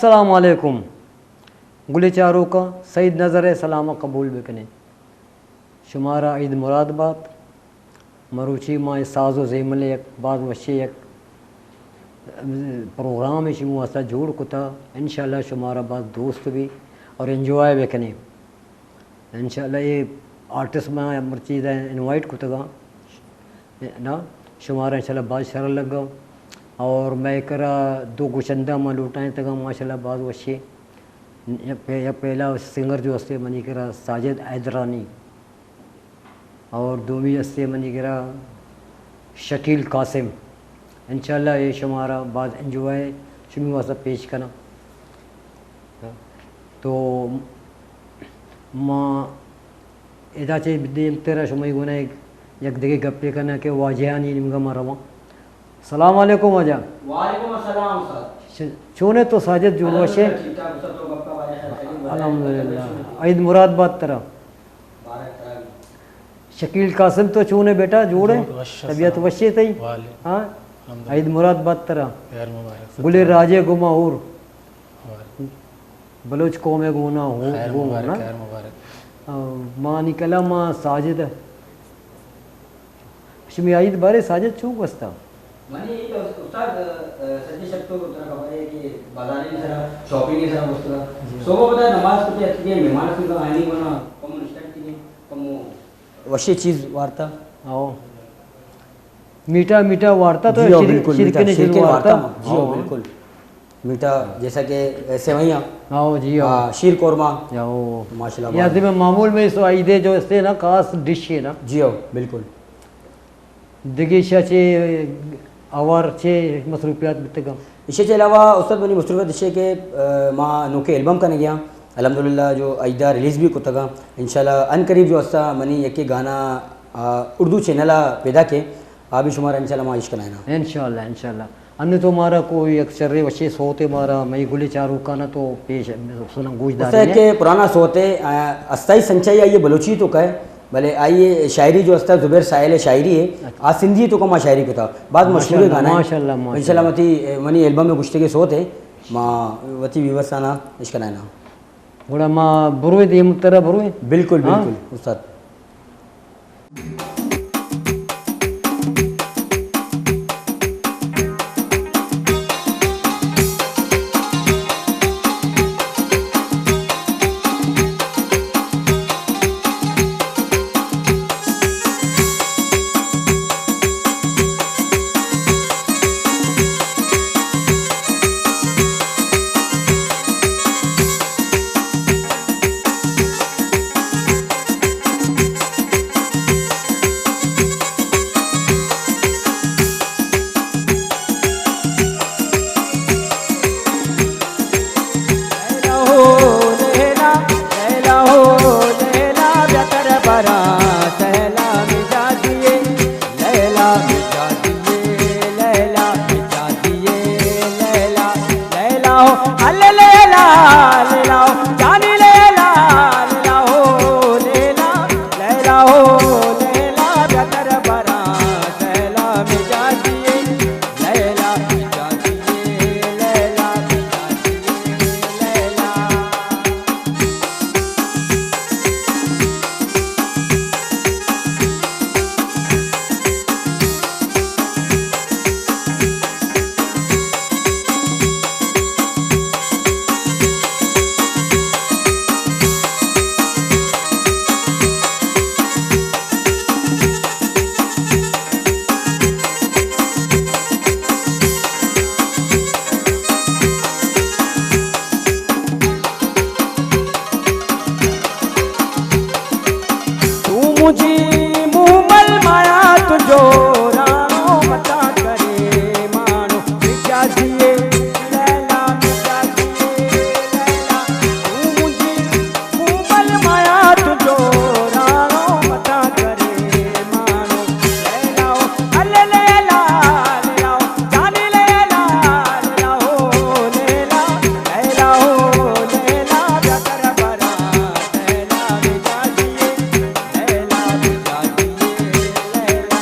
السلام علیکم۔ گلیں چاروکاں، سعید نظر ءِ سلام ءَ قبول بہ کن ایں۔ شمارا عید مراد بات۔ مروچی ما اے ساز ءُ زیمل ءِ یک باز وشیں یک پروگرامے شمے واسطہ جوڑ کتا۔ انشاءاللہ شمارا باز دوست بی اور انجوائے بہ کن ایں۔ انشاءاللہ اے آرٹسٹ ما مرچی ادا انوائٹ کتگاں۔ نا، شمارا انشاءاللہ باز شر لگا۔ اور مئے کرا دو گشندہ ما لوٹائینتگاں، ماشاءاللہ باز وشیں۔ یک پہ-، یک پہلا سنگر جو ہستے منی کرا ساجد حیدرانی اور دومی ہستے منی کرا شکیل قاسم۔ انشاءاللہ اے شمارا باز انجوائے شمی واسطہ پیش کناں۔ تو ما ادا چہ دیمتر ءَ شمئے گون ءَ یک، یک دگہ گپے کناں کہ واجہانی نیمگ ءَ ما رواں۔ سلام علیکم واجہ۔ وعلیکم السلام استاد۔ چ-، چون ئے تو ساجد، جوڑ وش ئے؟ الحمدللہ، ٹھیک ٹھاک، استاد تو گپا واجہ خیر خیریت، الحمدللہ۔ عید مراد بات ترا۔ مبارک ترا بھی۔ شکیل قاسم تو چون ئے بیٹا، جوڑ ئے؟ جوڑ وش، طبیعت السلام۔ وش ئے تئی؟ وعلیکم۔ ہاں؟ الحمدللہ۔ عید مراد بات ترا۔ خیر مبارک۔ گلیں راجے گما اور۔ مبارک۔ بلوچ قوم ءِ گونا ہو، خیر گو مبارک، نا؟ خیر مبارک۔ آ، مانی کلام ساجد۔ شمی عید بارے ساجد چون گوستا؟ منی عید استاد، آ، سجے شپ تو ترا خبر ہے کہ بازارے سرا، شاپنگ سرا گوستا۔ جی۔ صبح پدا نماز کو اتکے مہمان سنگا آئینی بنا، کم نشتگ کیے، کم وشیں چیز وارتا۔ او۔ میٹھا، میٹھا وارتا تو جی ہو، شیر-، بالکل، شیرکنی میٹھا، شیرکنی وارتا۔ وارتا۔ جی ہو، ہاں۔ بالکل۔ میٹھا جیسا کہ سیویاں۔ ہاں، جی ہو۔ آ، شیر قورمہ۔ یا ہو۔ ماشاءاللہ، یا واہ۔ دے میں معمول میں سو عیدے جو استے نا، خاص ڈش ہے نا۔ جی ہو، بالکل۔ دگہ ایشا چے اوار چے مصروفیات بیتگا؟ ایشی چہ علاوہ استاد منی مصروفیت ایشی کہ، آ، ما نوکے البم کنگیاں۔ الحمدللہ جو ایدا ریلیز بھی کتگا۔ انشاءاللہ ان قریب جو استا منی یکے گانا، آ، اردو چینل آ پیدا کے، آ بھی شمارا انشاءاللہ ما اش کنائینا۔ انشاءاللہ، انشاءاللہ۔ انو تو مارا کوئی یک شرے وشے سوتے مارا مئی گلے چاروکانا تو پیش سنا گوش دارے۔ کہ پرانا سوتے، آ، استائی سنچائی آئیے بلوچی تو کہے۔ بلے آئی شاعری جو استا زبیر ساحل شاعری ہے، اچھا۔ آ سندھی تو کما شاعری کتا، بعد مشہور ماشاءاللہ، گانا ہے۔ ماشاءاللہ، ماشاءاللہ۔ انشاءاللہ متی، منی البم میں گشتے کے سوت ہے، ما وتی ویورسانا اشکنائنا۔ گڑا ما بروے دیم ترا بروے؟ بالکل، ہاں؟ بالکل، استاد۔ لیلا ہو لیلا، لیلا ہو لیلا، بیا تر براں سیلا مجازی اے، لیلا مجازی اے، لیلا مجازی اے، لیلا، لیلا ہو، الے لیلا، لیلا ہو، جانی لیلا، لیلا ہو لیلا، لیلا ہو لیلا، بیا تر براں سیلا مجازی اے، لیلا مجازی اے، لیلا مجازی اے، لیلا۔ تو مجھے مومل مایا تو جو رانو متا کرے مانو مجازی اے، لیلا مجازی اے، لیلا۔ تو مجھے مومل مایا تو جو رانو متا کرے مانو، لیلا او، الے لیلا، لیلا او، جانی لیلا، لیلا او، لیلا، لیلا او، لیلا، بیا تر براں سیلا مجازی اے، لیلا مجازی اے، لیلا۔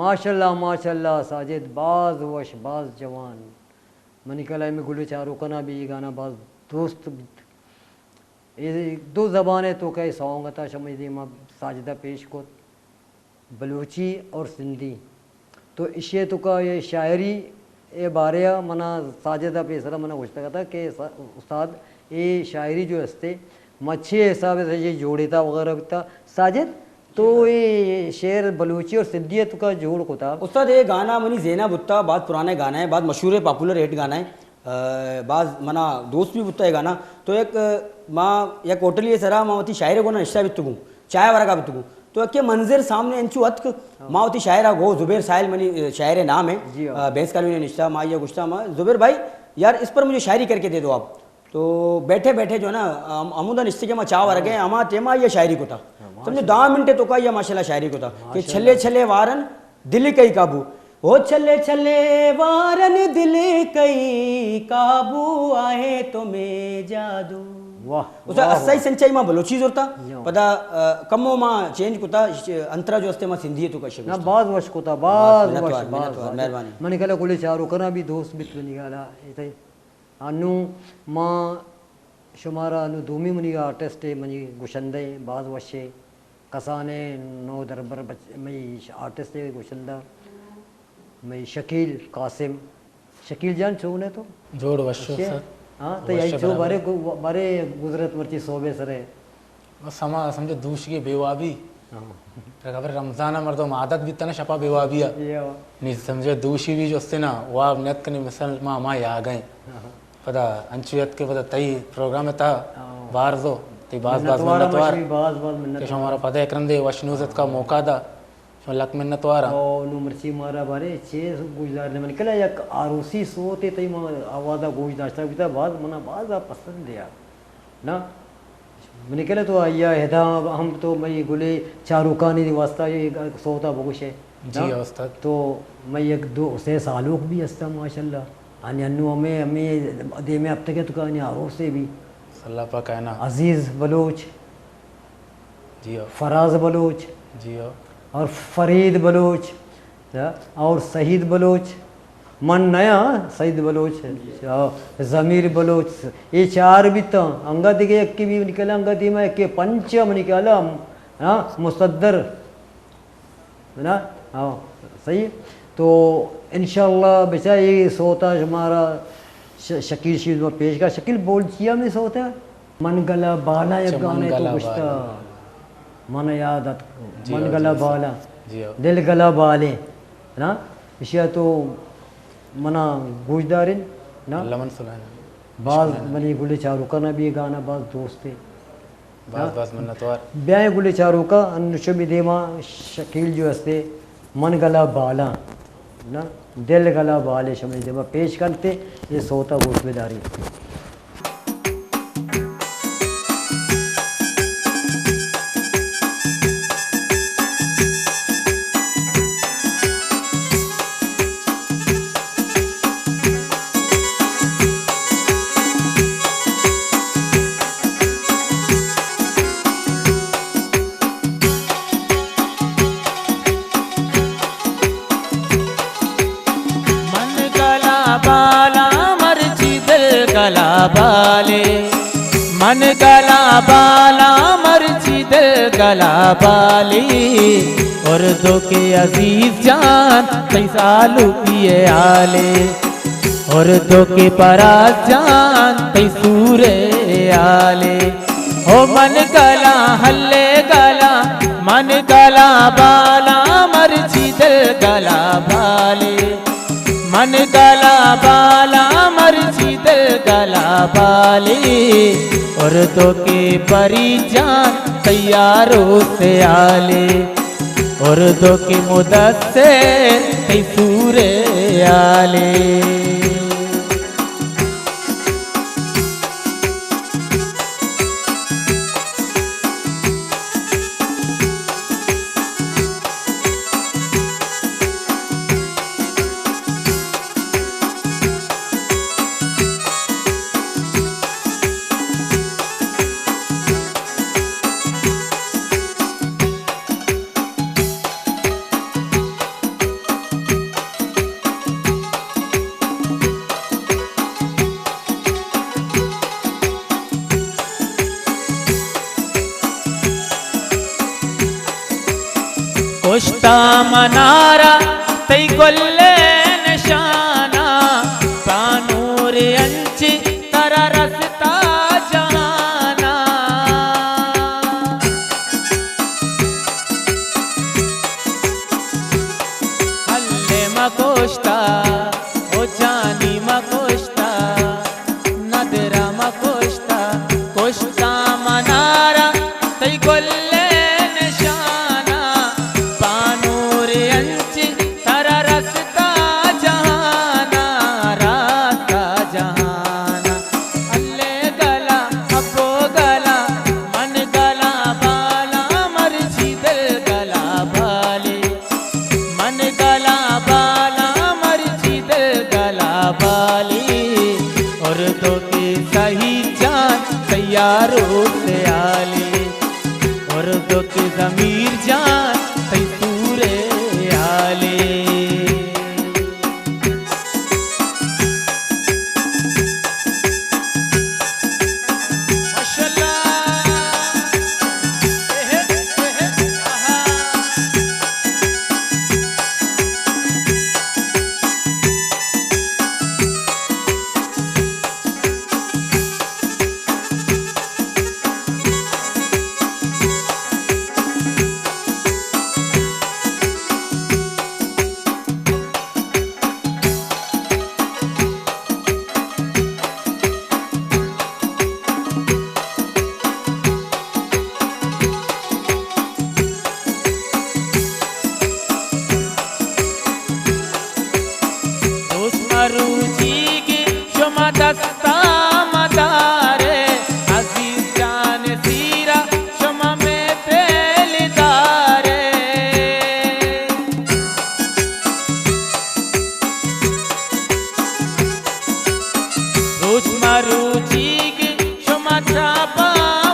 ماشاءاللہ، ماشاءاللہ ساجد، باز وش، باز جوان۔ منی کلام گل چاروکنا بھی یہ گانا باز دوست بیت۔ اے دو زبان ءِ توکا اے سونگ ءَ تا شمئے دیما ساجدہ پیش کت، بلوچی اور سندھی۔ تو اشی ءِ توکا اے شاعری ءِ بارے ءَ منا ساجد ءَ پیسرا منا گوشتگ اتگ کہ سا-، استاد، اے شاعری جو ہستے، ما چے حساب ءَ اے جوڑیتا وغیرہ بیتا۔ ساجد، تو اے شعر بلوچی اور سندھی ءِ توکا جوڑ کتا؟ استاد، اے گانا منی ذہنا بوتا، باز پرانا گانا ہے، باز مشہور ہے، پاپولر ہٹ گانا ہے۔ ء، باز منا دوست بھی بوتا ہے گانا۔ تو یک، ما یک ہوٹلی سرا ما وتی شاعر گونا نشتا بیتگوں، چائے ورگا بیتگوں۔ تو یکے منظر سامنے انچو اتک، ہاں۔ ما وتی شاعرا گو، زبیر ساحل منی، ء، شاعر نام ہے، جی ہاں۔ ء، بینس کالونی نشتا، ما یہ گوشتا ما، زبیر بھائی، یار اس پر مجھے شاعری کر کے دے دو آپ۔ تو بیٹھے بیٹھے جو ہے نا، ہم، ہمودا نشتے کہ ما چائے ورگے، ہاں۔ ہما ٹیما یہ شاعری کتا۔ ہاں، سمجھو، ماشاءاللہ۔ دہ منٹ توکا یہ ماشاءاللہ شاعری کتا کہ ماشاءاللہ۔ چھلے چھلے وارن دل کئی قابو۔ او چھلے چھلے وارن دل کئی قابو، آہے تو میں جادو۔ واہ، اس واہ، اسائی واہ۔ سنچائی ما بلوچی زورتا، یو۔ پدا، ء، کمو ما چینج کتا، ش-، انترا جو استے ما سندھی توکا شگوشتا۔ نہ، باز وش کتا، باز باز منت وش، وار، باز منت وار، وش۔ مہربانی۔ منی گلا گلے چاروکنا بھی دوست بیت منی گلا، ایتے۔ انوں ما شمارا انوں دومی منی آرٹسٹ ء منی گشندہ ء باز وش ء کسان ء نودربر بچ-، منی آرٹسٹ ء گشندہ منی شکیل قاسم۔ شکیل جان، چون ہے تو؟ جوڑ وش وش ہے؟ سر۔ ہاں، تو وش یہی چو برابر۔ بارے گو-، بارے گزرت مرچی صوبے سرے۔ بس ہما سمجھو دوشی بے وابی۔ ہاں۔ خبر رمضان ء مردم عادت بیتا نا شپا بے وابی ء۔ یہ ہو۔ نی سمجھو دوشی بھی جو استے نا واب نیت کنی مثال ما ہما یا گئے۔ ہاں۔ پدا انچو یت کہ پدا تئی پروگرام تا ہاں۔ بار دو، تئی باز باز منتوار منتوار۔ ماشی باز باز منتوار۔ کہ شما را پدا یک رندے وش نوزت کا موقع دا۔ شما لک منتوار۔ او نو مرچی مارا بارے چے گوشدار نے من کلا یک آروسی سوتے تئی ما آوازا گوش داشتا بیتا باز منا باز پسند دیا۔ نا، منی کلے تو آیا ہدا ہم تو مئی گلے چاروکانی واسطہ یہ سوتا بگوشے۔ جی نا؟ استاد۔ تو مئی یک دو سے سالوک بھی ہستا ماشاءاللہ۔ آنی انو ہمیں، ہمیں دیمے ہفتے کے تو کہانی آروسے بھی۔ اللہ پاک ہے نا۔ عزیز بلوچ۔ جی ہو۔ فراز بلوچ۔ جی ہو۔ اور فرید بلوچ۔ اور سعید بلوچ، من نیا، سعید بلوچ، ضمیر بلوچ، یہ چار بیتا، انگا دیگه یکی بھی نکلا، انگا دیما یکی پنچ من نکلا، ہاں، مصدر، نا؟ ہاں، صحیح۔ تو انشاءاللہ بچا یہ سوتا شمارا ش-، شکیل شیز میں پیش کا۔ شکیل بول چیا میں سوتا؟ من گلا بالا یک اچھا، من گانے تو گلا گشتا۔ بالا۔ من یاد ات۔ جی من ہو، گلا جی ہو۔ بالا۔ جی ہو۔ دل گلا بالے۔ نا؟ اشیا تو منا گوش دارین۔ نا؟ اللہ من سنائے۔ باز منی گلے چاروکانا بھی یہ گانا باز دوست ہے۔ باز نا؟ باز منتوار۔ بیائے گلے چاروکا انشو بھی دیما شکیل جو ہستے۔ من گلا بالاں، نا، دل گلا بالے شمئے دیما پیش کنتے، یہ سوتا گوش بداری۔ من گلا بالاں مرچی دل گلا بالے، من گلا بالاں مرچی دل گلا بالے، اور دو کے عزیز جان تئی سالو پیے آلے۔ اور دو کے پراز جان تئی سورے آلے۔ او من گلا ہلے گلا، من گلا بالا مرچی دل گلا بالے۔ من گلا بالا مرچی دل گلا بالے۔ اور دو کے پری جان تیارو سے آلے۔ اور دو کے مدثر تئی سورے آلے۔ کشتا منارا تئی گل نشانا، پانور انچی ترا رستا جہانا۔ ہلے مکشتا، او جانی مکشتا، ندرا مکشتا، کشتا منارا تئی گل نشانا، پانور انچی ترا رستا جہانا، رستا جہانا۔ ہلے گلا، ابو گلا، من گلا بالا مرچی دل گلا بالی۔ من گلا بالا مرچی دل گلا بالی، اردو کی سہی جان تیارو سیالی، اردو کی ضمیر جان تئی سورے آلی۔ ماشاءاللہ۔ اے ہے، اے ہے، آہا۔ دوست مروچیگی شما دستا مدارے، عزیز جان سیرا شما میں پیل دارے۔ روچ مروچیگی شما چاپا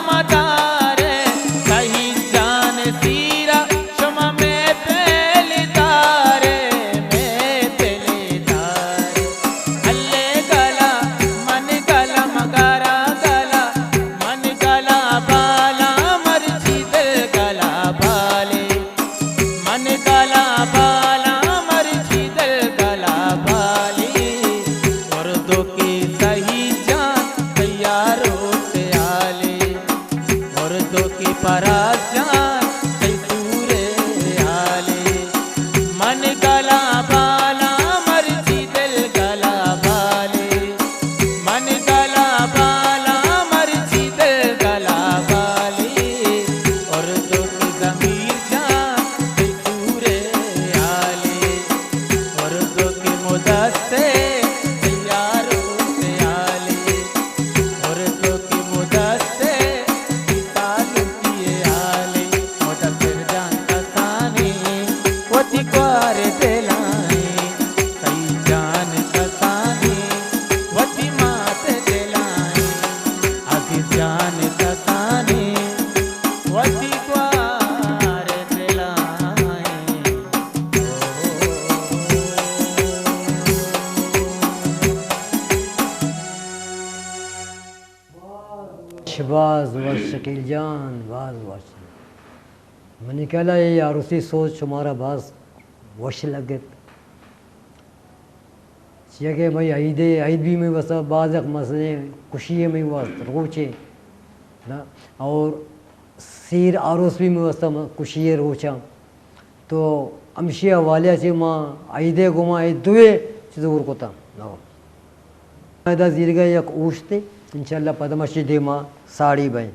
مدارے، سہی جان سیرا شما میں پیل دارے، میں پیل دارے۔ ہلے گلا، من گلا مگارا گلا، من گلا بالا مرچی دل گلا بالے۔ من گلا بالا مرچی دل گلا بالی، اردو کی سہی جان تیارو سیالی، اردو کی پراس جان تئی سورے آلی۔ من گلا بالا مرچی دل گلا بالی، من گلا بالا مرچی دل گلا بالی، اردو کی ضمیر جان تئی سورے آلی، اردو کی مدثر تئی یارو سیالی، اردو کی مدثر تئی سالکی آلی، مدثر جان کسانی وتی کوار دلائیں۔ سہی جان کسانی وتی مات دلائیں، عزیز جان کسانی وتی گوار دلائیں۔ باز وش شکیل جان، باز وش۔ منی خیال ءَ اے عروسی سوز شمارا باز وش لگت۔ چیا کہ مئی عید ءَ، عید بھی مئی واسطہ باز یک مزنیں خوشی ءِ مئی واسطہ روچے نا، اور سیر عروس بھی مئی واسطہ م-، خوشی ءِ روچاں۔ تو ہمشی حوالے ءَ چہ ما عید ءَ گوما اے دوئے چیز ہور کتاں۔ ادا زیرگا یک اوشتے، انشاءاللہ پدا ما شی دیما ساڑی بئیں۔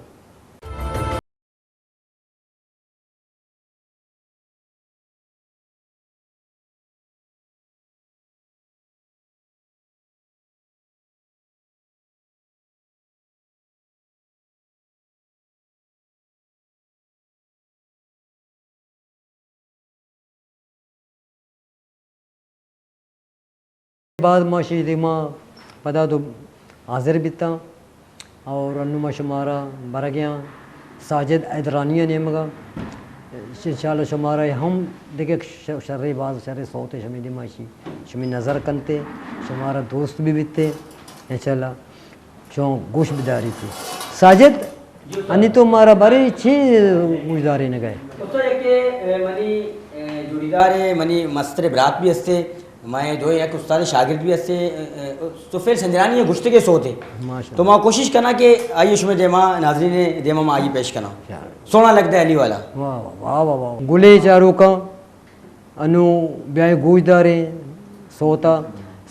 بعد ما شی دیما پدا دو حاضر بیتاں اور انو ما شمارا برگیاں ساجد حیدرانی ءِ نیمگا۔ انشاءاللہ شمارا ہم دگہ ش-، شرے، باز شرے سوتے شمی دیما شی، شمی نظر کنتے، شمارا دوست بھی بیتے۔ انشاءاللہ چون گوش بداری تھی۔ ساجد، انی تو مارا بارے چی گوش دارینگا ئے؟ استاد، یکے، اے، منی، اے، یار منی مستر برات بھی ہستے، میں دو یک استاد شاگرد بھی ہستے، ا، ا، تو فیل سنجرانی ہے گشتے کے سوتے۔ ماشاءاللہ۔ تو ما کوشش کرنا کہ آئیے شمے دیما، ناظرین دیما ما آئیے پیش کرنا۔ کیا؟ سونا لگتا ہے علی والا۔ واہ، واہ، واہ، واہ، واہ۔ گلے چاروکاں، انو بیائے گوش داریں سوتا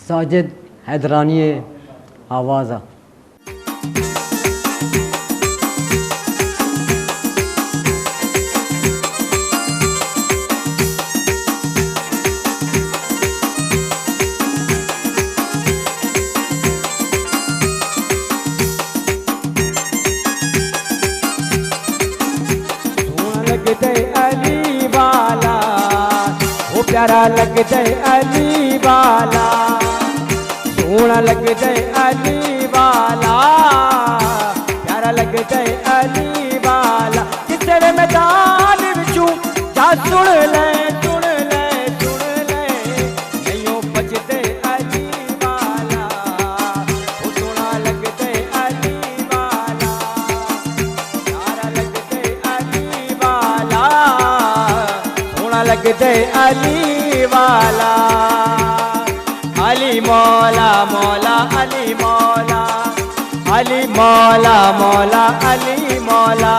ساجد حیدرانی آوازا۔ سوہنا لگدے علی والا، او پیارا لگدے علی والا۔ سوہنا لگدے علی والا، پیارا لگدے علی والا۔ کسے وے میدان وچوں جا سن لے، سن لے، سن لے۔ نہیں او بجدے علی والا، او سوہنا لگدے علی والا۔ پیارا لگدے علی والا، سوہنا لگدے علی والا۔ علی مولا، مولا، علی مولا، علی مولا، مولا، علی مولا۔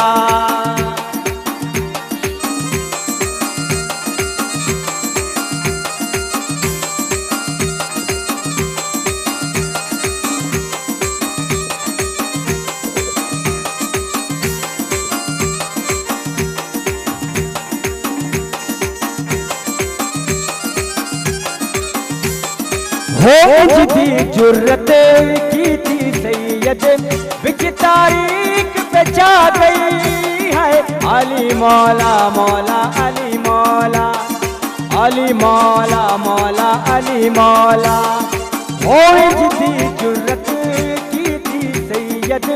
ہو انج دی جرت کیتی سید، وچ تاریخ پہ چھا گئی ہے۔ علی مولا، مولا، علی مولا، علی مولا، مولا، علی مولا۔ ہو انج دی جرت کیتی سید،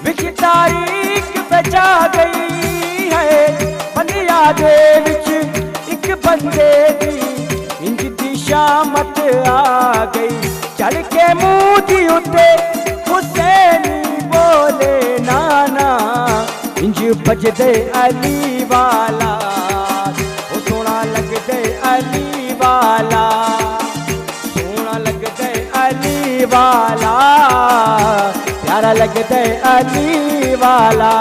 وچ تاریخ پہ چھا گئی ہے۔ بندیاں دے وچ اک بندے دی انج دی شامت آ گئی۔ چڑھ کے منہ دی اتے حسینی بولے نانا، انج بجدے علی والا، او سوہنا لگدے علی والا۔ سوہنا لگدے علی والا، پیارا لگدے علی والا۔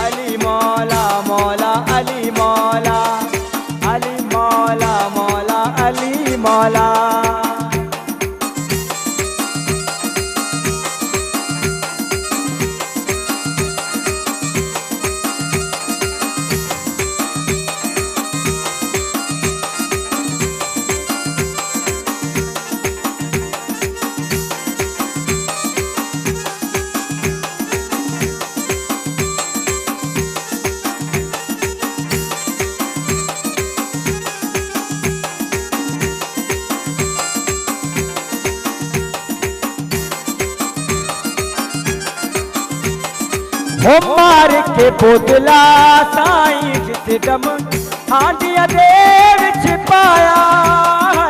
علی مولا، مولا، علی مولا، علی مولا، مولا، علی مولا۔ ہو مار کے بوتلا سائیں جت دم ہانڈیا دے وچ پایا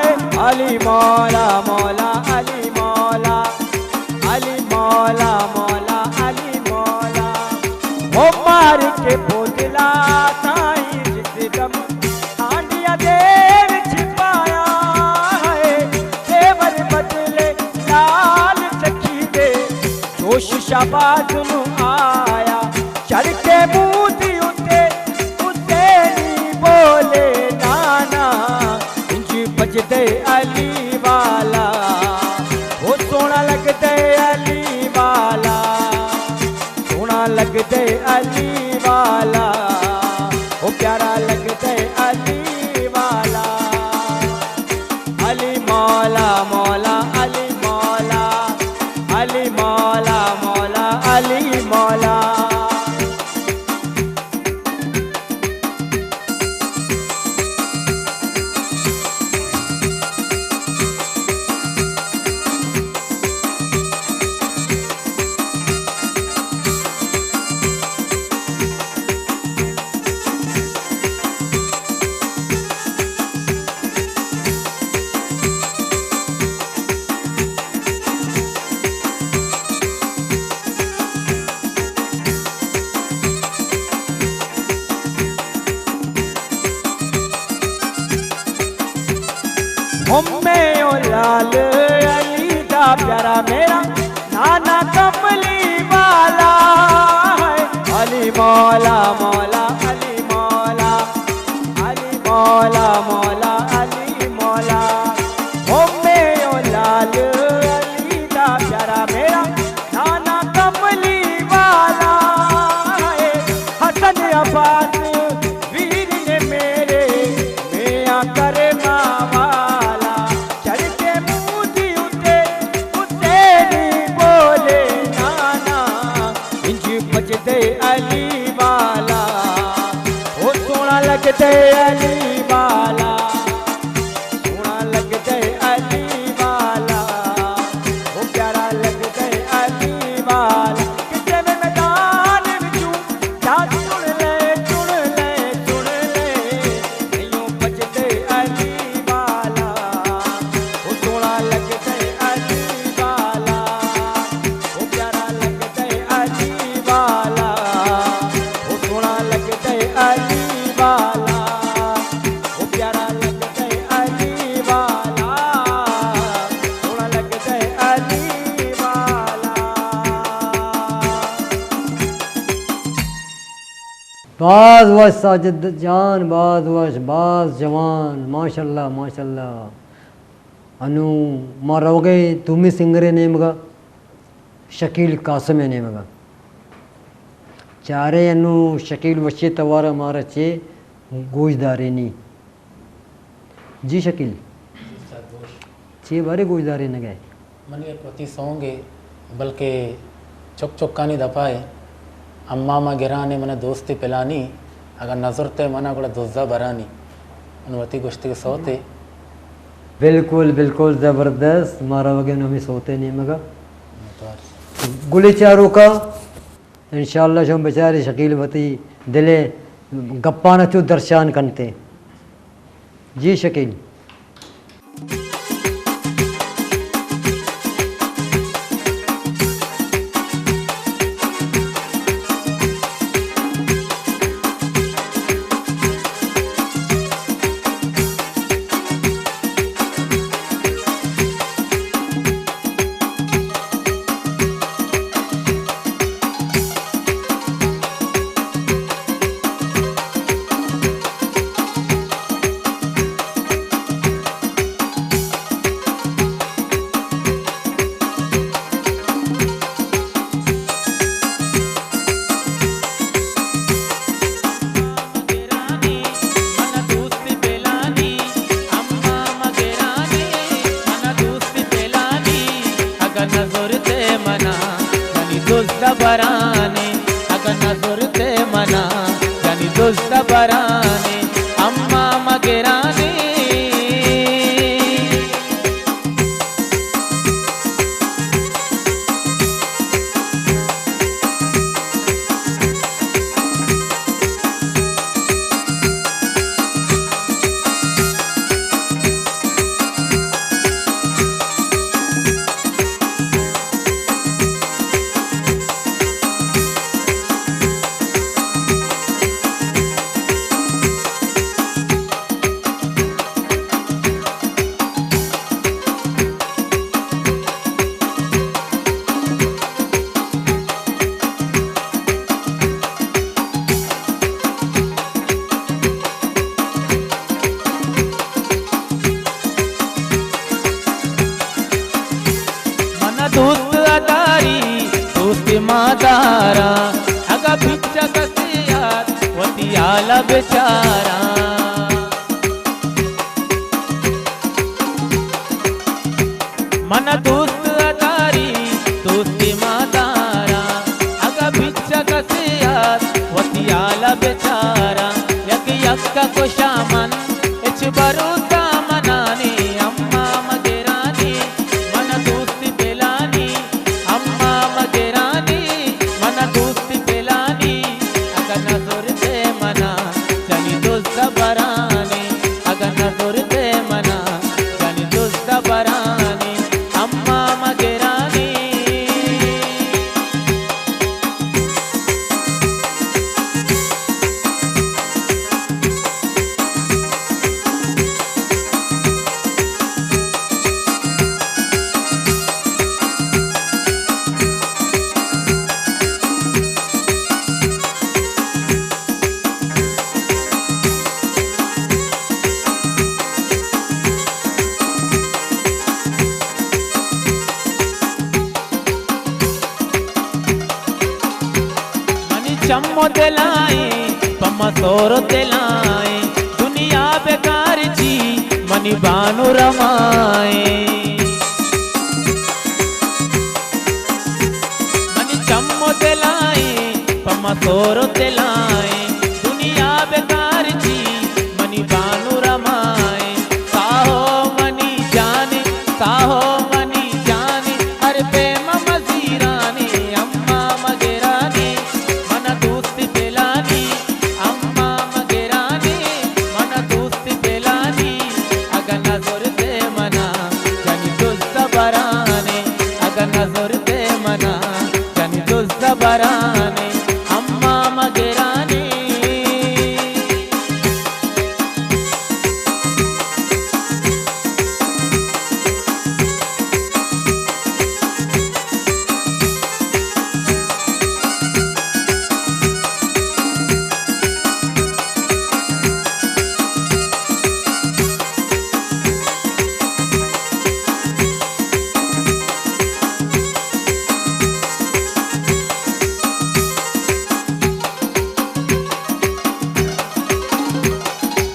ہے۔ علی مولا، مولا، علی مولا، علی مولا، مولا، علی مولا۔ ہو مار کے بوتلا سائیں جت دم ہانڈیا دے وچ پایا ہے۔ زیور بدلے لال سخی دے، جوش شہباز نو آیا۔ چڑھ کے منہ دی اتے حسینی بولے نانا، انج بجدے علی والا، او سوہنا لگدے علی والا۔ سوہنا لگدے علی والا، او پیارا لگدے علی والا۔ علی مولا، مولا، علی مولا، علی مولا، مولا، علی مولا۔ علی والا، اے حسن عباس ویر نے میرے، میاں کرما والا، چڑھ کے مودی اتے، اتے نہیں بولے نانا، انج بجدے علی والا، او سونا لگدے علی والا۔ سونا لگدے علی والا، او پیارا لگدے علی والا۔ کسے میں میدان وچوں جا سن لے، سن لے، سن لے، نہیں بجدے علی والا۔ او سونا لگدے علی والا، او پیارا لگدے علی والا۔ او سونا لگدے علی والا، او پیارا لگدے علی والا، سونا لگدے علی والا۔ باز وش ساجد جان، باز وش، باز جوان، ماشاءاللہ، ماشاءاللہ۔ انوں ما روگ ءَ ایں دومی سنگر ءِ نیمگ ءَ، شکیل قاسم ءِ نیمگ ءَ۔ چاریں انوں شکیل وشی توار ءَ مارا چے گوش دارینی۔ جی شکیل، چے بارے گوش دارینگ ءَ؟ من یک وتی سونگ ءَ، بلکہ چک چکانی دپا ءَ، اماں ما گران ءَ من ءَ دوستی پلانی، اگاں نزرت ءَ من ءَ گڑا دزا برانی۔ من وتی گوشتگ سوتے۔ بالکل، بالکل زبردست۔ ما روگ ءَ ایں نوں ہمے سوت ءِ نیمگ ءَ۔ گلیں چاروکاں، انشاءاللہ شما بچارے شکیل وتی دل ءِ گپاں چو درشان کنت۔ جی شکیل۔ اگاں نزرت ءَ من ءَ یعنی دزد ءَ برانی، اگاں نزرت ءَ من ءَ یعنی دزد ءَ برانی، اماں مگرانی۔ من ءَ دوست ءَ داری، دوست ما داراں، اگاں بچ کسے یار وتی حال ءَ بچاراں۔ من ءَ دوست ءَ داری، دوست ما داراں، اگاں بچ کسے یار وتی حال ءَ بچاراں، یک یک ءَ کشاں من، ہچ بھروسہ من ءَ نی، اماں مگرانی، من ءَ دوستی پلانی، اماں مگرانی، من ءَ دوستی پلانی، اگاں نزرت ءَ من ءَ یعنی دزد چم و دلائیں، پہ ما سور و دلائیں، دنیا بیکار چی منی بانو رمائیں۔ منی چم و دلائیں، پہ ما سور و دلائیں، دنیا بیکار چی منی بانو رمائیں۔ ساہو منی جانے، ساہو منی جانے، ہر پیم مزیرانے، اما مگرانے، من دوست پلانی، اما مگرانے، من دوست پلانی۔ اگہ نزرتے منا، جنی دزد برانے، اگہ نزرتے منا، جنی دزد برانے، اما مگرانے۔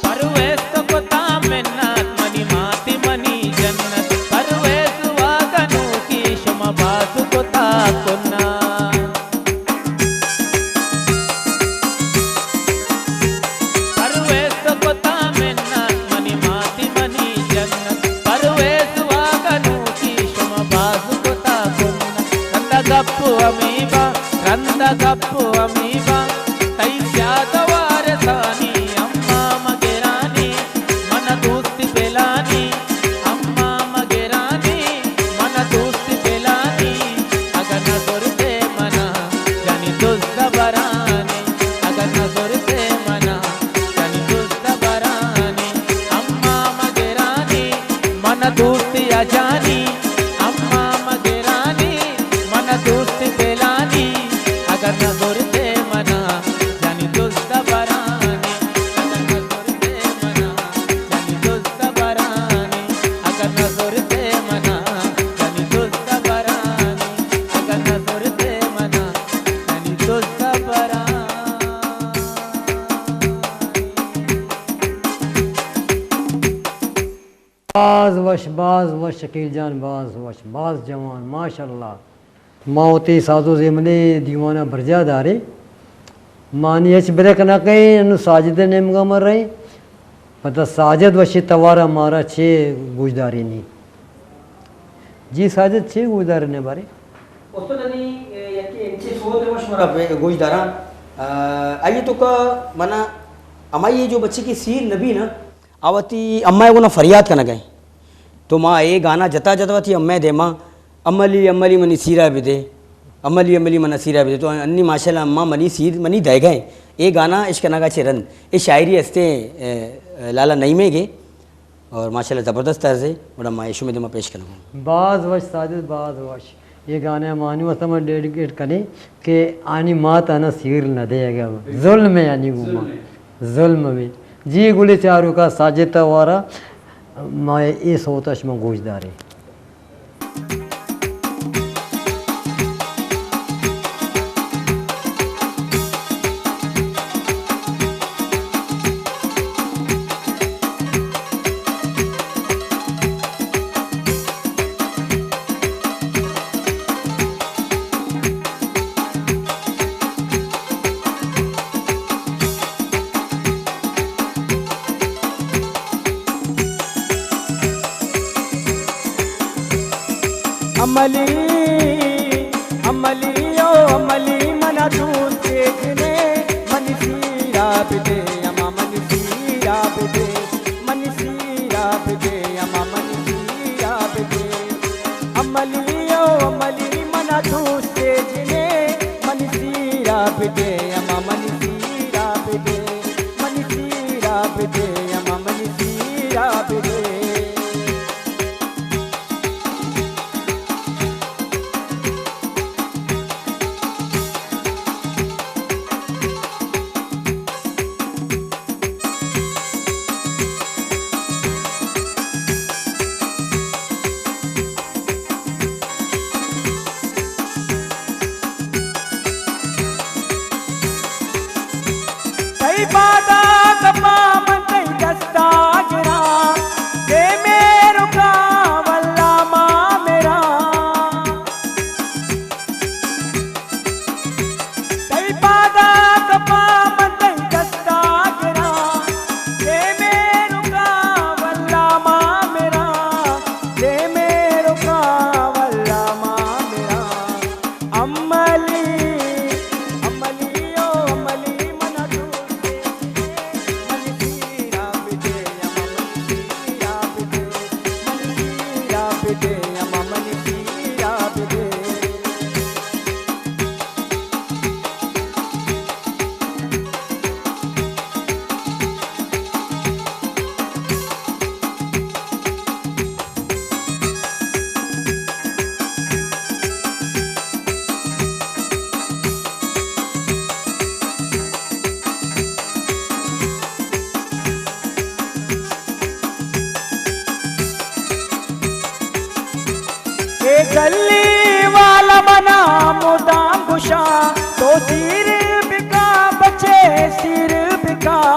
پرویز تو کتا منت، منی ماتی منی جنت، پرویز واگنوکی شما باز کتا کنت۔ پرویز تو کتا منت، منی ماتی منی جنت، پرویز واگنوکی شما باز کتا کنت۔ رند گپ ہمیبا، رند گپ ہمیبا، تئی سیاد وارثانی، اما مگرانی، من دوست پلانی، اما مگرانی، من دوست پلانی۔ اگہ نزرتے منا، جنی دزد برانی، اگہ نزرتے منا، جنی دزد برانی، اما مگرانی، من دوست یا جانی، اما مگرانی، من دوست پلانی۔ اگہ نزرتے منا، جنی دزد برانی، اگہ نزرتے منا، جنی دزد برانی، اگہ نزرتے منا، جنی دزد برانی، اگہ نزرتے منا، جنی دزد برانی۔ باز وش، باز وش شکیل جان، باز وش، باز جوان، ماشاءاللہ۔ ما وتی ساز و زیملے دیوانا برجاہ داریں۔ ما نی ہچ بریک نہ کئیں، انو ساجد نیمگا ما رئیں۔ پدا ساجد وشی توارا مارا چے گوشدارینی؟ جی ساجد، چے گوشدارینی بارے؟ استاد انی، اے، یکے انچے سوت ما شمارا بے-، گوشداراں۔ آ، آئی توکا منا ہمائی جو بچے کی سیر نبی نا، آ وتی امئے گونا فریاد کنگا ایں۔ تو ما اے گانا جتا جتا وتی امئے دیما، املی املی منی سیرا بدے، املی املی منا سیرا بدے۔ تو انی ماشاءاللہ اماں منی سیر منی دئیگا ایں۔ اے گانا اشکنگا چہ رند اے شاعری ہستے، اے، لالا نعیمے گے۔ اور ماشاءاللہ زبردست طرز ہے، گڑا ما اے شمے دیما پیش کنگا۔ باز وش ساجد، باز وش۔ اے گانا ما آنی واسطہ ما ڈیڈیکیٹ کنیں کہ آنی مات آنا سیر نہ دے گا۔ ظلم ہے آنی گوما۔ ظلم ہے۔ ظلم ہے۔ جی گلے چاروکا ساجد توارا ما اے سوتا شما گوش دارے۔ املی، املی او املی، منا دوست جنے، منی سیرا بدے، اما منی سیرا بدے، منی سیرا بدے، اما منی سیرا بدے۔ املی او املی، منا دوست جنے، منی سیرا بدے، اما منی سیرا بدے، منی سیرا بدے، اما منی سیرا بدے۔ مدام گشاں تو سیر بکاں، بچے سیر بکاں۔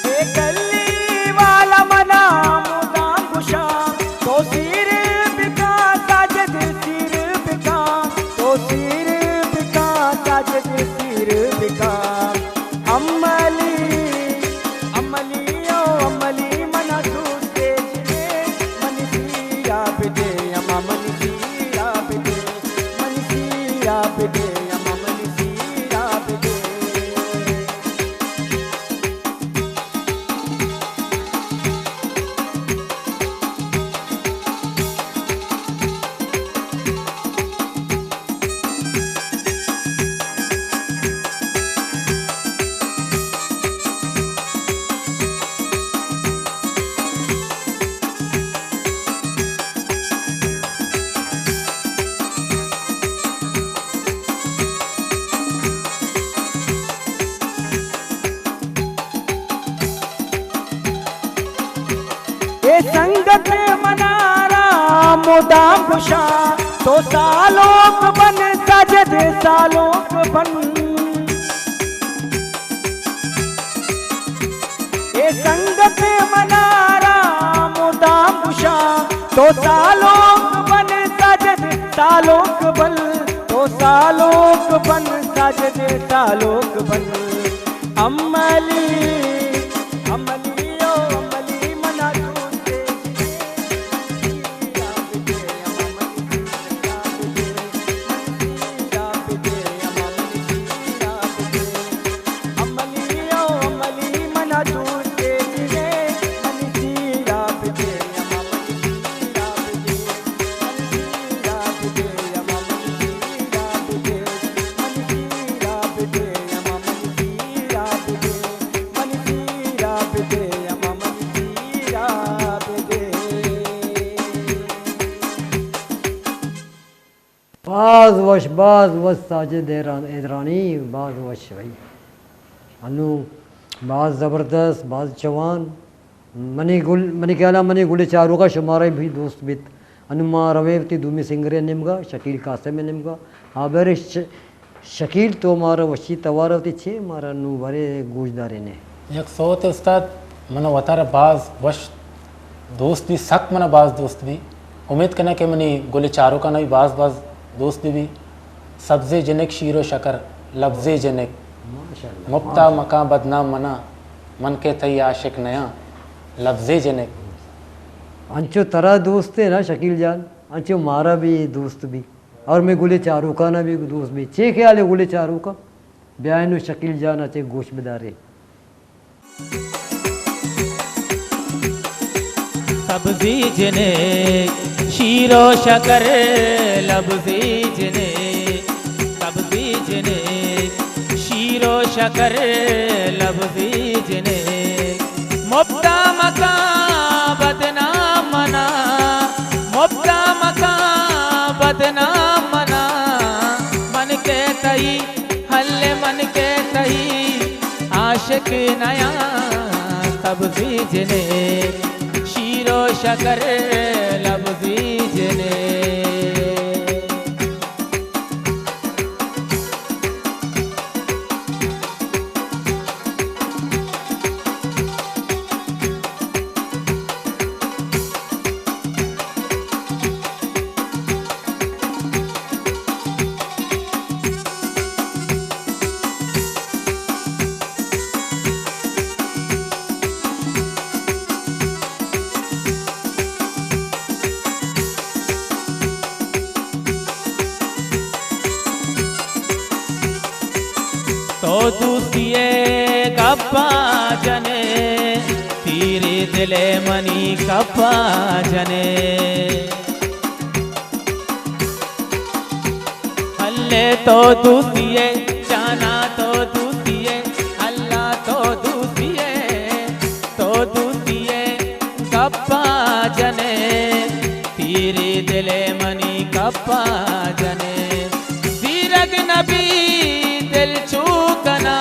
اے گلی والا منا مدام گشاں تو سیر بکاں، ساجد سیر بکاں، تو سیر بکاں، ساجد سیر بکاں۔ املی، املی او املی، منا دوست جنے، منی سیرا بدے، اما منی سیرا بدے، منی سیرا بدے، اما منی سیرا بدے۔ اے سنگت منارا مدام گشاں، تو سالونک بن ساجد، سالونک بن۔ اے سنگت منارا مدام گشاں، تو سالونک بن ساجد، سالونک بن، تو سالونک بن ساجد، سالونک بن۔ املی، املی او املی، منا دوست جنے، باز وش، باز وش ساجد ایران-، ایدرانی، باز وش بھائی۔ انو باز زبردست، باز جوان۔ منی گل، منی خیالا منی گل چاروکا شمارا بھی دوست بیت۔ انو ما رویں وتی دومی سنگرے نیمگا، شکیل قاسم نیمگا۔ آ برے ش-، شکیل، تو مارا وشی توار وتی چے مارا نوں برے گوش دارینے۔ یک سوت استاد، من وتارا باز وش دوست بی، سک منا باز دوست بی۔ امید کناں کہ منی گل چاروکانا بھی باز باز دوست بی۔ سبزے جنک شیر و شکر لبزے جنک، ماشاءاللہ، مپتا ماشاءاللہ۔ مکاں بدنام منا، من کہ تئی عاشق نیاں لبزے جنک۔ انچو ترا دوست ہے نا شکیل جان، انچو مارا بھی دوست بی۔ اور میں گل چاروکانا بھی دوست بی۔ چے خیال ہے گل چاروکا؟ بیائے نوں شکیل جان ءَ چہ گوش بدارے۔ سبزی جنک شیر و شکر لبزی جنک، سبزی جنک شیر و شکر لبزی جنک۔ مپتا مکاں بدنام منا، مپتا مکاں بدنام منا، من کہ تئی ہلے من کہ تئی عاشق نیاں، سبزی جنک شیر و شکر لبزی جنک۔ تو دوستی ءِ گپاں جنے، تیرے دل ءَ منی کپاں جنے۔ ہلے تو دوستی ءِ، جانا تو دوستی ءِ، اللہ تو دوستی ءِ، تو دوستی ءِ گپاں جنے، تیرے دل ءَ منی کپاں جنے۔ زیرگ نبی دل چو کنا،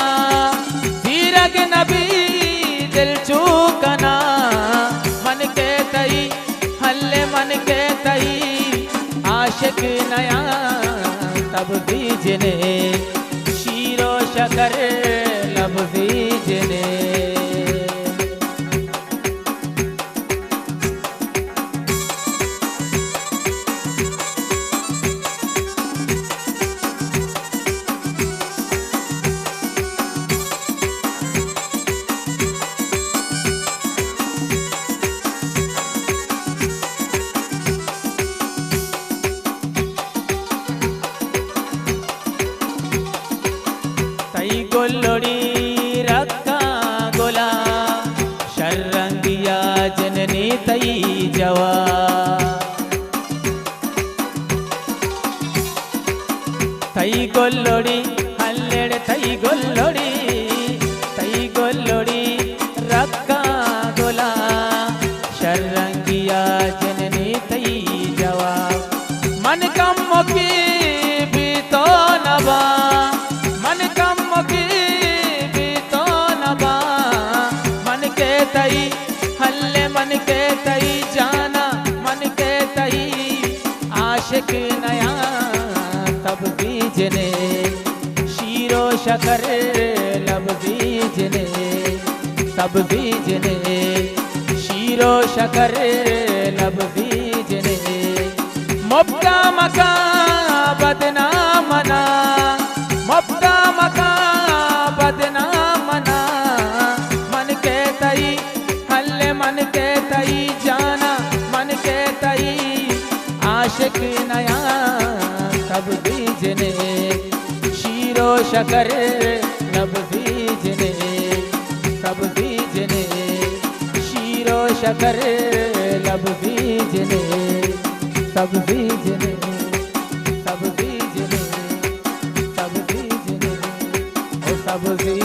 زیرگ نبی دل چو کنا، من کہ تئی ہلے من کہ عاشق نیاں تب بیجنے، شیر و شکر لب بیجنے۔ تئی گلڑی رکاں گلا، شررنگیا جننی تئی جوا۔ تئی گلڑی ہلڑ، تئی گلڑی، تئی گلڑی رکاں گلا، شررنگیا جننی تئی جوا۔ من کمکی بی تو نباں، من کمکی بی تو نباں، من کہ تئی ہلے، من کہ تئی جانا، من کہ تئی عاشق نیاں تب بیجنے، شیر و شکر لب بیجنے، تب بیجنے، شیر و شکر لب بیجنے۔ مپتا مکاں بدنام منا، مپتا مکاں بدنام منا، من کہ تئی ہلے، من کہ تئی جانا، من کہ تئی عاشق نیاں تب بیجنے، شیر و شکر لب بیجنے، تب بیجنے، شیر و شکر لب بیجنے، تب بیجنے، تب بیجنے، تب بیجنے، او تب بیجنے۔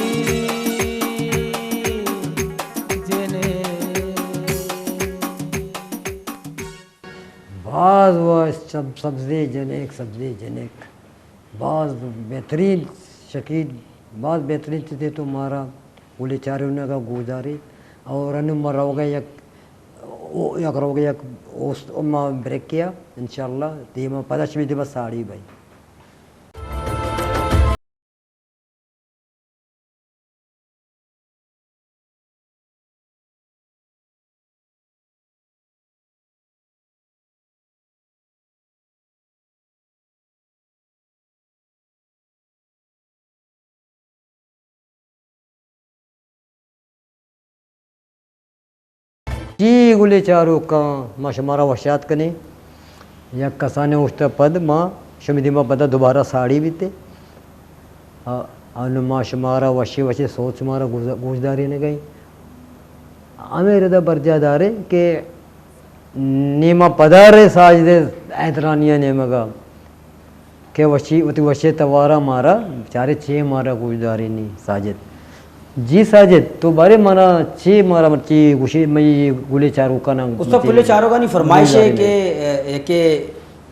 باز وش سب-، سبزی جنک، سبزی جنک۔ باز بہترین شکیل، باز بہترین چیزے تو مارا گلیں چارونگا گوشداری۔ اور انو ما روگا یک، او، یک روگا یک اوست-، ما بریکیا، انشاءاللہ دیما پدا شمی دیما ساڑی بھائی۔ جی گلیں چاروکاں، ما شمارا وشات کنیں۔ یک کسانیں اوشت ء پد ما شمی دیما پدا دوبارہ ساڑی بیتے۔ آ، انو ما شمارا وشی وشی سوت شمارا گوز-، گوشدارینگیں۔ ہمے ردا برجاہ داریں کہ نیما پدارے ساجدے احترانیہ نیمگا۔ کہ وشی، وتی وشی توارا مارا، چارے چے مارا گوشدارینی ساجد۔ جی ساجد، تو بارے مارا چے مارا مرچی گوشی، مئی گلیں چاروکانا استاد مرچی پلے چاروکانی فرمائش ہے گوشدارینی۔ کہ، اے، کہ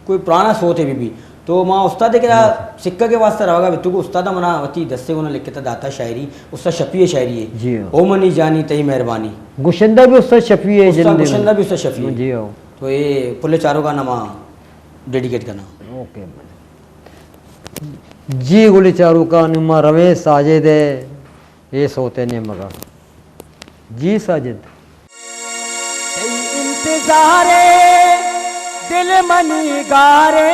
کوئی پرانا سوت ہے بی بی۔ تو ما استاد کے جی۔ سکہ کے واسطے رہا گا، تو استاد منا وتی دستے گونا لکھتا داتا شاعری، استاد شفیع شاعری ہے۔ جی ہاں۔ او منی جانی تئی مہربانی۔ گشندہ بھی استاد شفیع ہے، استاد جندے گشندہ میں۔ بھی استاد شفیع ہے۔ جی ہاں۔ تو اے پلے چاروکانا ما ڈیڈیکیٹ کناں۔ اوکے۔ جی گلیں چاروکاں، نوں ما رویں ساجد ء اے سوت ء نیمگا۔ جی ساجد۔ تئی انتظار ء دل منی گار ء،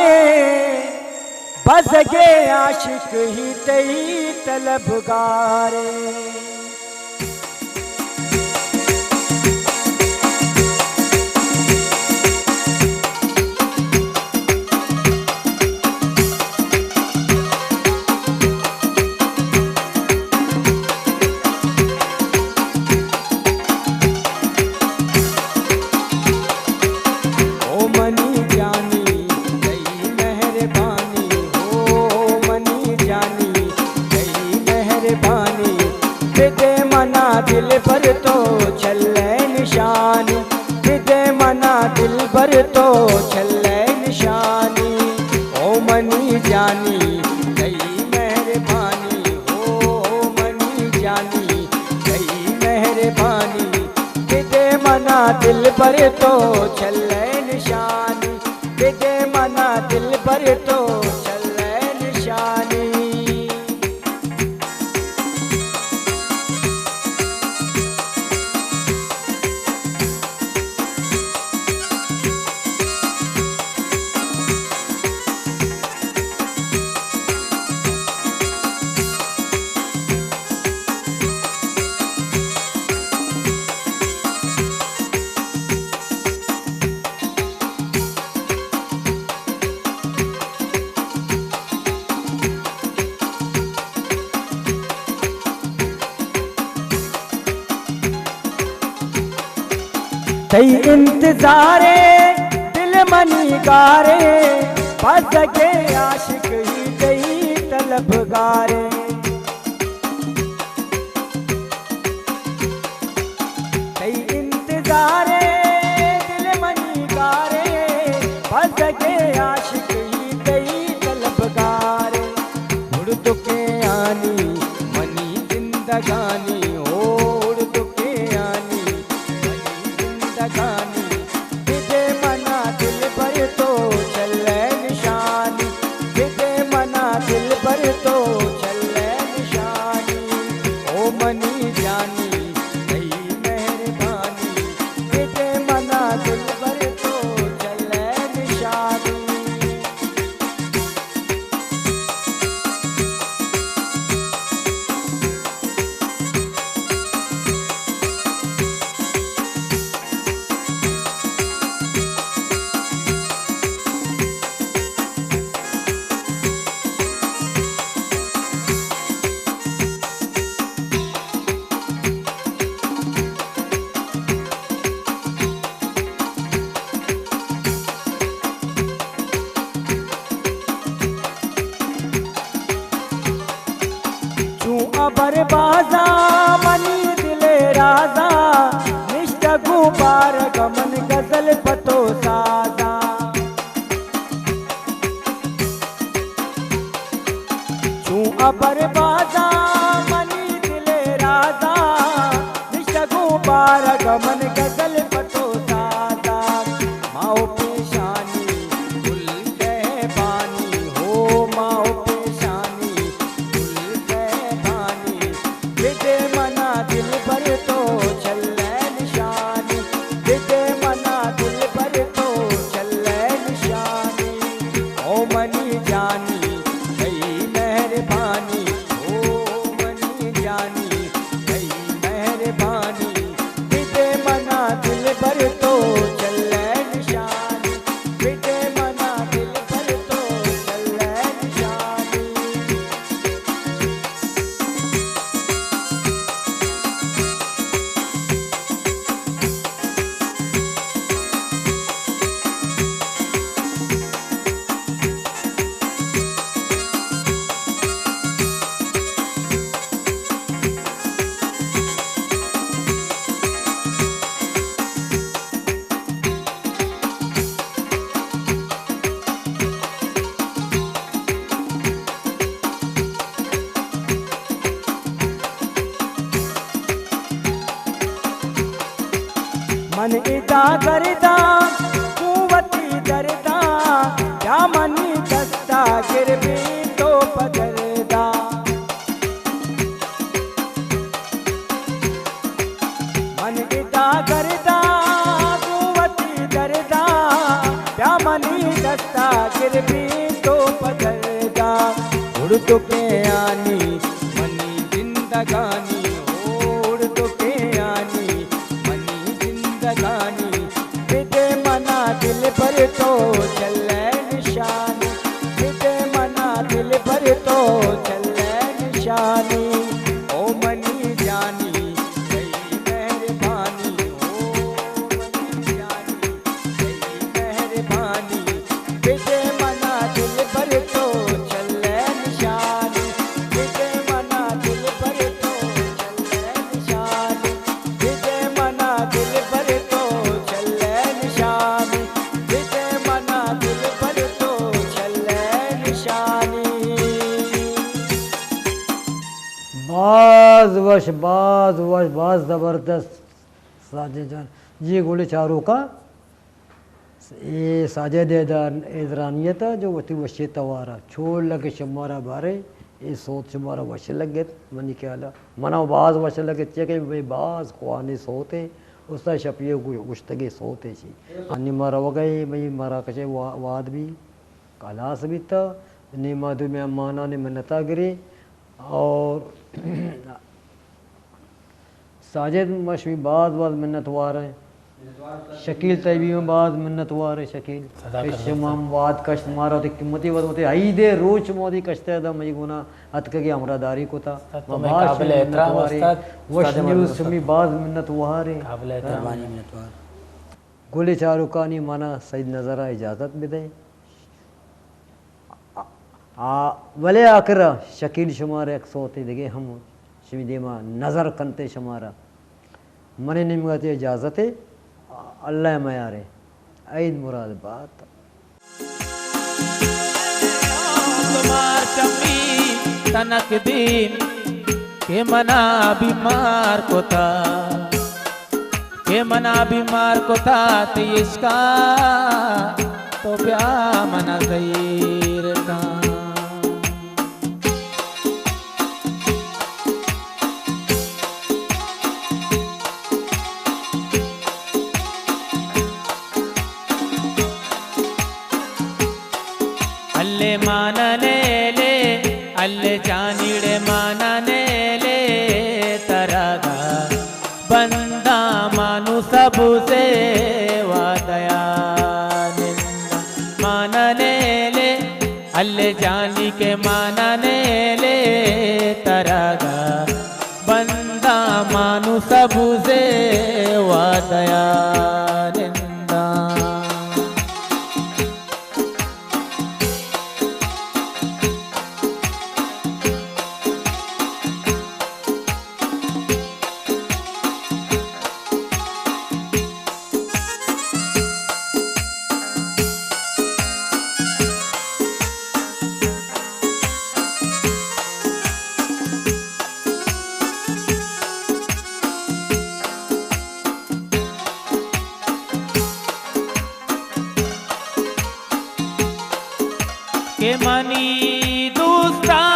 بزگ ء عاشق ہی تئی طلبگار ء۔ او منی جانی، تئی مہربانی، او منی جانی، تئی مہربانی، بدے منا دلبر تو چھلے نشانی، بدے منا دلبر تو چھلے نشانی، او منی جانی، تئی مہربانی، او منی جانی، تئی مہربانی، بدے منا دلبر تو چھلے نشانی، بدے منا دلبر پر تو چلے نشانی۔ تئی انتظارے دل منی گارے، بزگیں عاشق ہی تئی طلبگارے۔ تئی انتظارے دل منی گارے، بزگیں عاشق ہی تئی طلبگارے۔ اڑدکیں آنی منی زندگانی، او اڑدکیں آنی منی زندگانی۔ بدے منا دلبر تو چلے نشانی، بدے منا دلبر تو چلے نشانی۔ او منی جانی، تئی مہربانی، بدے منا دلبر تو چلے نشانی۔ چون ابر بازاں منی دل ءِ رازاں، نشتگ گوں بارگ من غزل پہ تو سازاں۔ چون ابر بازاں منی دل ءِ رازاں، نشتگ گوں بارگ من غزل پہ تو سازاں۔ ماہ و پیشانی گل کئے بانی، ہو ماہ و پیشانی گل کئے بانی۔ بدے منا دلبر تو چلے نشانی، بدے منا دلبر تو چلے نشانی۔ او منی جانی، تئی مہربانی، او منی جانی، تئی مہربانی۔ بدے منا دلبر تو چلے نشانی، بدے منا دلبر تو چلے نشانی۔ من ادا گرداں گوں وتی درداں، یا منی دستا گربی تو پہ درداں۔ من ادا گرداں گوں وتی درداں، بیا منی دستا گربی تو پہ درداں۔ اڑدکیں آنی منی زندگانی، اڑدکیں آنی منی زندگانی۔ بدے منا دلبر تو چلے نشانی، بدے منا دلبر تو چلے نشانی۔ او منی جانی، تئی مہربانی، او منی جانی، تئی مہربانی۔ بدے منا دلبر تو چلے نشانی، بدے منا دلبر تو چلے نشانی۔ بدے منا دلبر تو چلے نشانی، بدے منا دلبر تو چلے نشانی۔ باز وش، باز وش، باز زبردست ساجد جان۔ جی گوڑے چاروکاں اے ساجد حیدر-، حیدرانی ات جو وتی وشیں توار ءَ چو لگ شمارا بارے، اے سوت شمارا وش لگت، منی خیال ءَ منا باز وش لگت، چیا کہ بھئی باز خوانیں سوتے، استاد شفیع ءِ گو-، گوشتگیں سوتے چی۔ انی ما روگ ءَ ایں، بھئی مراکش ءِ وا-، واد بی ہلاس بیتا، نی ما دو مہمانانی منتا گریں اور ساجد، ما شمی باز باز منت وار ایں۔ شکیل، تئی بھی ما باز منت وار ایں شکیل۔ صدا کہ کرنے شما ہم واد کشت مارا، وتی قیمتی وقت، وتی عید ءِ روچ ما وتی کشت ءَ دا، مئی گونا اتکگے ہمراہ داری کتا۔ ما باز شمی منت وار ایں۔ استاد مدد۔ استاد۔ وش نیوز، شمی باز منت وار ایں۔ قابل احترام۔ مہربانی، منت وار۔ گل چاروکانی منا سید نظر ءَ اجازت بدئے۔ آ، بلے آخر ءَ شکیل شمارا یک سوتے دگہ ہم شمی دیما نظر کنتے شمارا۔ منی نیمگا چہ اجازتے، اللہ ءِ میارے، عید مراد بات۔ تمار چمی تنک دیم کہ منا بیمار کتا۔ کہ منا بیمار کتا تئی عشقا، تو بیا منا زہیر کن۔ اللہ مان لیلے، اللہ جانیڑے مان لیلے، ترگا بنداں مانو سبزے وادیا ننداں۔ مان لیلے، اللہ جانی کے مان لیلے، ترگا بنداں مانو سبزے وادیا ننداں۔ کہ منی دوستاں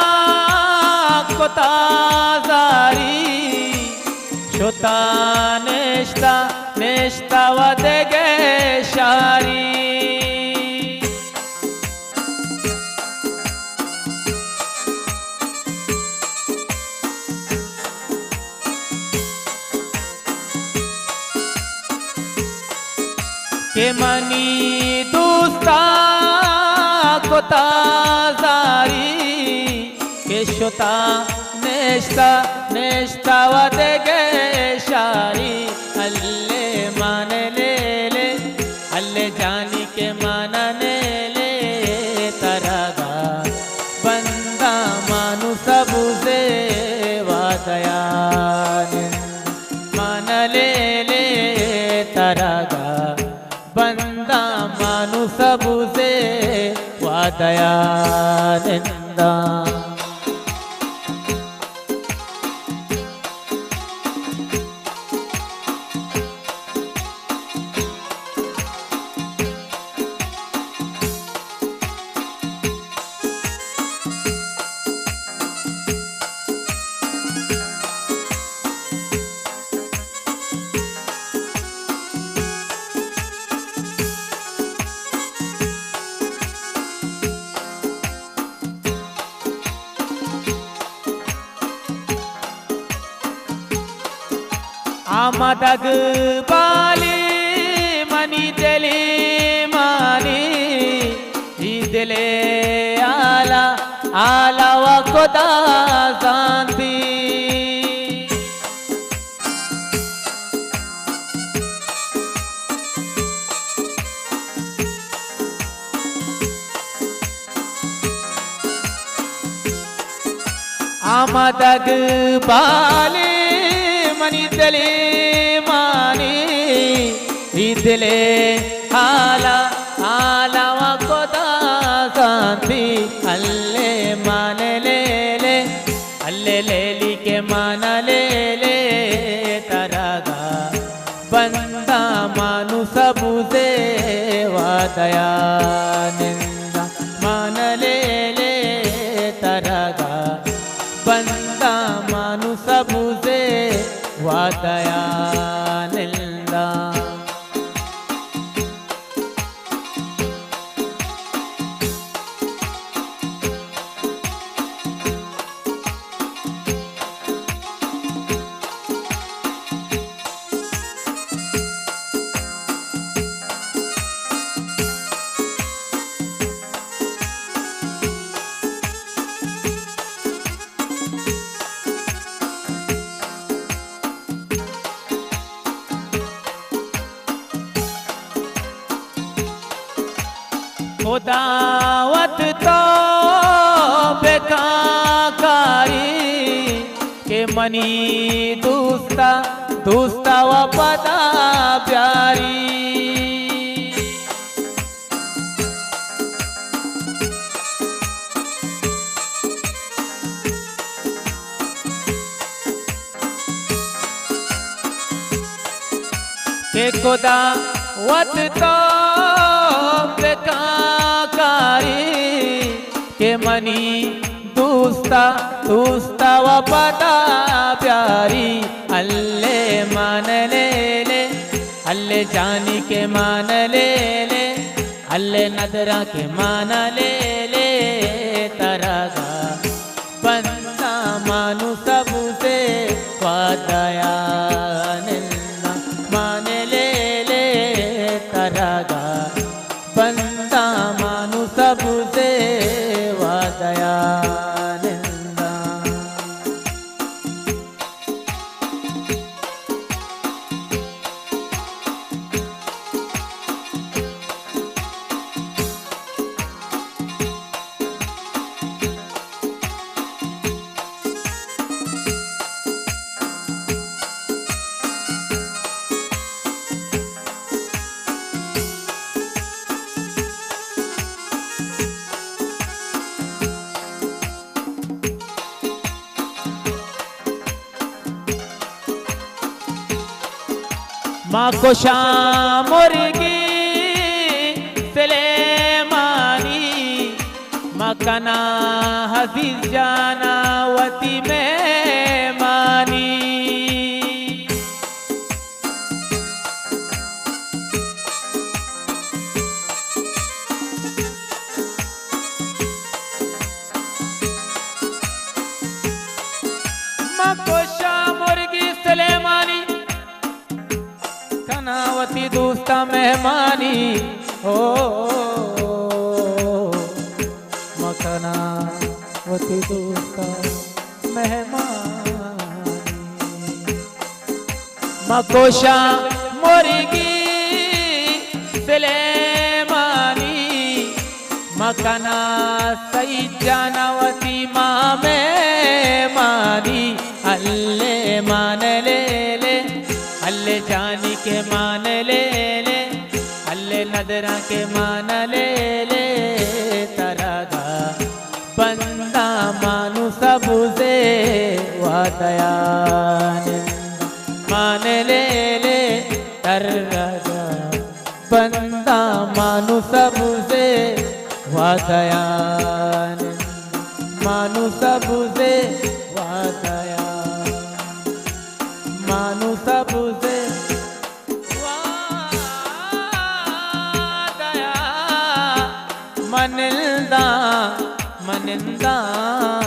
کتا زاری، شتا نشتا، نشتا و دگہ شاری۔ کہ منی دوستاں کتا زاری، کہ شتا نشتا، نشتا و دگہ شاری۔ اللہ مان لیلے، اللہ جانی کے مان لیلے، ترگا بنداں مانو سبزے وادیا ننداں۔ مان لیلے، ترگا بنداں مانو سبزے وادیا ننداں۔ آمدگ بالی منی دلی مانی، ای دل ءِ حالا، حالا و خدا زانتی۔ آمدگ بالی منی دلی مانی، ای دل ءِ حالا، حالا و خدا زانتی۔ اللہ مان لیلے، اللہ لیلی کے مان لیلے، ترگا بنداں مانو سبزے وا لیلے ترگا بنداں، مانو سبزے وادیا ننداں۔ خدا وت تو بکاں کاری کہ منی دوستا، دوستا و پدا بیاری۔ کہ خدا وت تو بکاں کاری کہ منی دوستا، دوستا و پدا بیاری۔ اللہ مان لیلے، اللہ جانی کہ مان لیلے، اللہ ندراں کہ مان لیلے، ترگا بنداں، مانو سبزے وادیا ننداں۔ مان لیلے ترگا بنداں، مانو سبزے وادیا ننداں۔ ما کشاں مرگی سلیمانی، ما کناں عزیز جانا وتی مہمانی۔ ما کشاں مرگی سلیمانی، کناں وتی دوستاں مہمانی۔ او، ما کناں وتی دوستاں مہمانی۔ ما کشاں مرگی سلیمانی، ما کناں سعید جانا وتی ما مہمانی۔ اللہ مان لیلے، اللہ جانی کہ مان لیلے، اللہ ندراں کہ مان لیلے، ترگا بنداں، مانو سبزے وادیا ننداں۔ مان لیلے ترگا بنداں، مانو سبزے وادیا ننداں۔ مانو سبزے وادیا، مانو سبزے وادیا، من ننداں، من ننداں،